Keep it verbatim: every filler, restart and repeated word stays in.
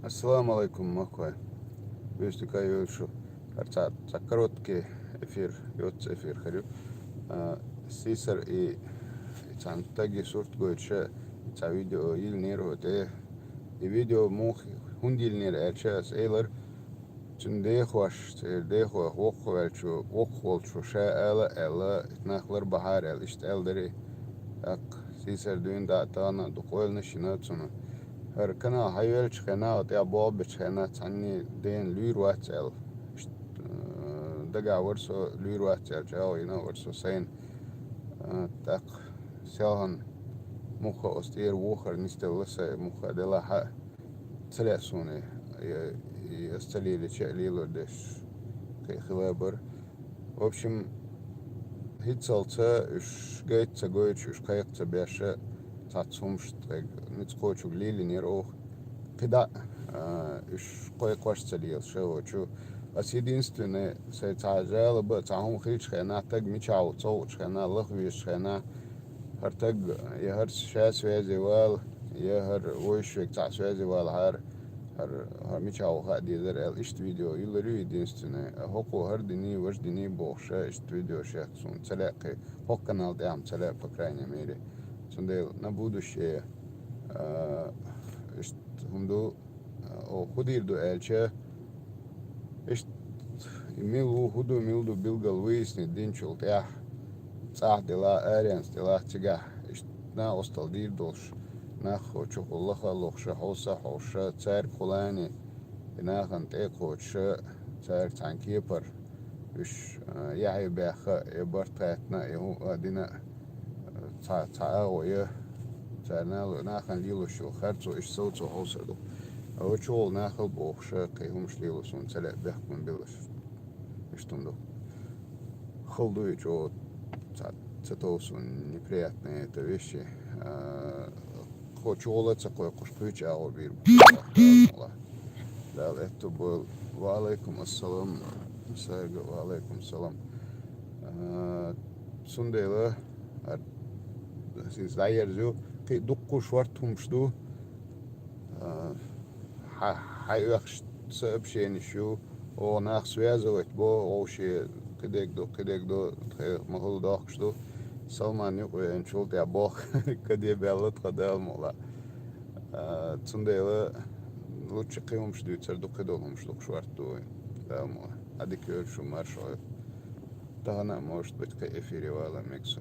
Ассаламу алайкум, махкой. Вестика йошу. Харца ца короткий эфир, йоц эфир харю. А, Сисар и цан таги сурт гойча ца видео ил нир оте. И видео мух хун дил нир элча сейлар. Цун дехош, цер дехо, вохвелчу, вохволчу ша эла, эла, итнахлар бахар эл, ишт эл дари. Так, Сисар дуин да тана, дукойлна шина цуна. Хар канал хайвелч хена, от я бобич хена, цанни ден люйр вац эл. Ишт, э, дага варсо люйр вац эл, чао ина варсо сейн. Э, так, селхан муха остер вохар нистелла сай, муха дела ха. Целя суни, я, я сцелили ча лило деш. Кай хилабар. В общем, хицалца уж гайца гойч, уж кайкца бяша, цацумш, так, ницкочуг лили нир ох. Кида, а, уж кой кваш целил, шевочу. Ас единственное, сай ца жалоба, ца хум хилч хена, так мичау, цоуч хена, лах виш хена, хар так, я хар ша связи вал, я хар войшвек ца связи вал, хар, хар, хар мичау ха дизер эл ишт видео, иларю единственное. А хоку хар дини, ваш дини бохша, ишт видео шех сун, целя кай, хок канал дям целя, по крайней мере. Цундел на будущее, а, ишт хунду, а, о, худир ду элча, ишт мил ву худу, мил ду билгал выяснить динчул тях. Цах дела, арианс дела, цигах. Ишт на остал дир долш. Нах хочу хулаха лохша, хоса, хоша, царь хулани. Инахан те хоча, царь цан кепар. Уж, а, яхи бяха, э, бартхатна, э, ху-, а, дина, а, ца, ца агъо, э, царь нал, нахан лилушил, харцу, иш соуцу, хосаду. А учул нахал бохша, кайхумш лилусун, целя бяхкун билаш. Иштунду. Халдуй, чё, ца, ца тоусун, неприятные это вещи. А, хочу олаца кой, куш куч агъо бир. Дал, это был. Ва алейкум ассалам. Сайга, ва алейкум салам. А, цундела, а, сиз дайерзю, кай дукку шварт хумшду. А, ха-, хай вахш сообщение шу, о, нах связывать бо, о, ши кидек до, кидек до, тхе, махал дохш ду. Салман юк, э, чул тя бох, каде бяллат хадал мола. А, цундела лучше кимумш дюцер, дукхи долумш, дукш варту. Да, мола. Адик ёльшу маршо. Тагана, может быть, к эфире вала миксу.